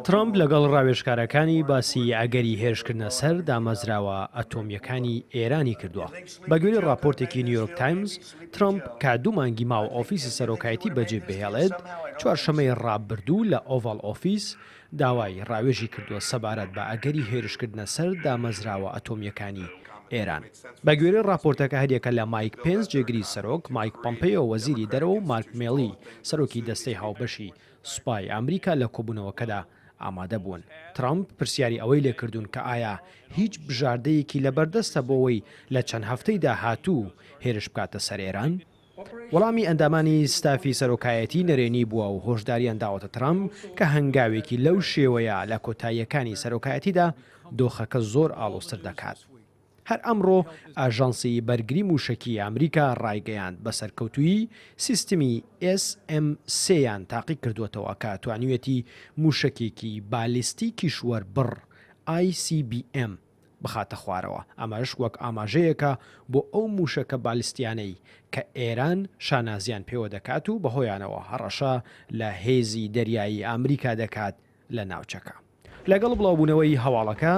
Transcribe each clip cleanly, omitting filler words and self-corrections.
ترەمپ لەگەڵ ڕاوێژکارەکانی باسی ئەگەری هێرشکردنە سەر دامەزراوە ئەتۆمییەکانی ئێرانی کردووە. بەگوێرەی ڕاپۆرتێکی نیویۆرک تایمز، ترەمپ کە دوو مانگی ماوە ئۆفیسی سەرۆکایەتی بەجێ بهێڵێت، چوارشەممەی ڕابردوو لە ئۆڤاڵ ئۆفیس داوای ڕاوێژی کردووە سەبارەت بە ئەگەری هێرشکردنە سەر دامەزراوە ئەتۆمییەکانی ئێران. بەگوێرەی ڕاپۆرتەکە هەریەکە لە مایک پێنس جێگری سەرۆک، مایک پەمپێیۆ وەزیری دەرەوە و مارک مێڵی سەرۆکی دەستەی هاوبەشی سوپای ئەمریکا لە کۆبوونەوەکەدا ئامادە بوون. ترەمپ پرسیاری ئەوەی لێکردوون کە ئایا هیچ بژاردەیەکی لەبەردەستە بۆ ئەوەی لە چەند هەفتەی داهاتوو هێرش بکاتە سەر ئێران؟ وەڵامی ئەندامانی ستافی سەرۆکایەتی نەرێنی بووە و هۆشداریان داوەتە ترەمپ کە هەنگاوێکی لەو شێوەیە لە کۆتاییەکانی سەرۆکایەتیدا دۆخەکە زۆر ئاڵۆزتر دەکات. هەر ئەمڕۆ ئاژانسی بەرگری مووشەکی ئەمریکا ڕایگەیاند بە سەرکەوتوویی سیستمی ئێس ئێم سێیان تاقیکردووەتەوە کە توانیویەتی مووشەکێکی بالیستی کیشوەربڕ، ICBM، بخاتە خوارەوە، ئەمەش وەک ئاماژەیەکە بۆ ئەو مووشەکە بالستیانەی کە ئێران شانازیان پێوە دەکات و بەهۆیانەوە هەڕەشە لە هێزی دەریایی ئامریکا دەکات لە ناوچەکە. لەگەڵ بڵاوبوونەوەی هەواڵەکە،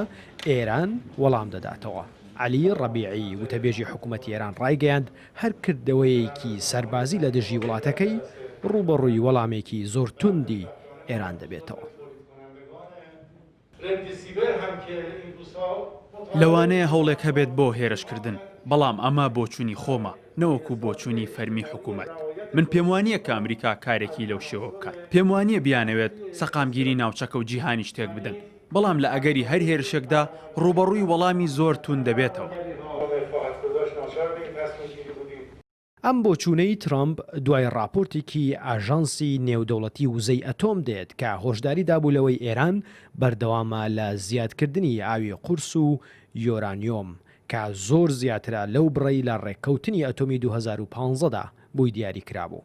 ئێران وەڵام دەداتەوە. عەلی ڕەبیعی، وتەبێژی حکومەتی ئێران ڕایگەیاند، هەر کردەوەیەکی سەربازی لە دژی وڵاتەکەی، ڕووبەڕووی وەڵامێکی زۆر توندی ئێران دەبێتەوە. لەوانەیە هەوڵێک هەبێت بۆ هێرشکردن، بەڵام ئەمە بۆچوونی خۆمە نەوەکو بۆچوونی فەرمی حکومەت. من پێموانییە کە ئەمریکا کارێکی لەو شێوە بکات. پێموانییە بیانەوێت سەقامگیری ناوچەکە و جیهانیش تێکبدەن، بەڵام لە ئەگەری هەر هێرشێکدا ڕووبەڕووی وەڵامی زۆر توند دەبێتەوە. ئەم بۆچوونەی ترەمپ دوای ڕاپۆرتێکی ئاژانسی نێودەوڵەتی وزەی ئەتۆم دێت کە هۆشداری دابوو لەوەی ئێران بەردەوامە لە زیادکردنی ئاوی قورس و یۆرانیۆم کە زۆر زیاترە لەو بڕەی لە ڕێککەوتنی ئەتۆمی 2015 دا بۆی دیاریکرابوو.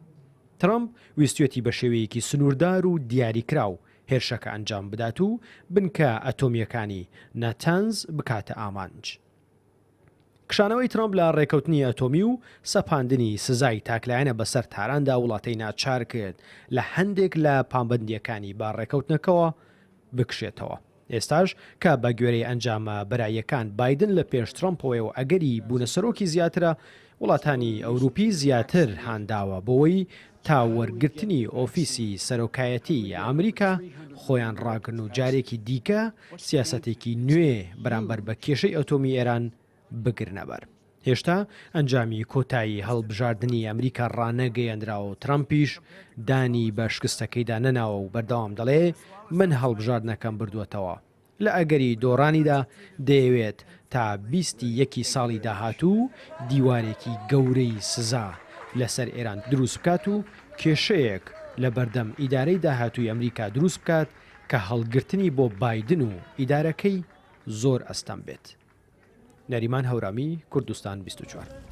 ترەمپ ویستویەتی بە شێوەیەکی سنووردار و دیاریکراو هێرشەکە ئەنجام بدات و بنکە ئەتۆمییەکانی نەتەنز بکاتە ئامانج. کشانەوەی ترەمپ لە ڕێکەوتنی ئەتۆمی و سەپاندنی سزای تاکلایەنە بەسەر تاراندا وڵاتەی ناچار کرد لە هەندێک لە پابەندییەکانی بە ڕێکەوتنەکەوە بکشێتەوە. ئێستاش کە بە گوێرەی ئەنجامە بەراییەکان بایدن لە پێش ترەمپەوەیە و ئەگەری بوونە سەرۆکی زیاترە، وڵاتانی ئەوروپی زیاتر هانداوە بۆوەی تا وەرگرتنی ئۆفیسی سەرۆکایەتی ئەمریکا خۆیان ڕاگرن و جارێکی دیکە سیاسەتێکی نوێ بەرامبەر بە کێشەی ئەتۆمی ئێران بگرنەبەر. هێشتا ئەنجامی کۆتایی هەڵبژاردنی ئەمریکا ڕانەگەیەندراوە و ترەمپیش دانی بە شکستەکەیدا نەناوە و بەردەوام دەڵێ من هەڵبژاردنەکەم بردووەتەوە. لە ئەگەری دۆڕانیدا دەیەوێت تا 20 ی یەکی ساڵی داهاتوو دیوارێکی گەورەی سزا لەسەر ئێران دروست بکات و کێشەیەک لەبەردەم ئیدارەی داهاتووی ئەمریکا دروست بکات کە هەڵگرتنی بۆ بایدن و ئیدارەکەی زۆر ئەستەم بێت. نەریمان هەورامی، کوردستان 24.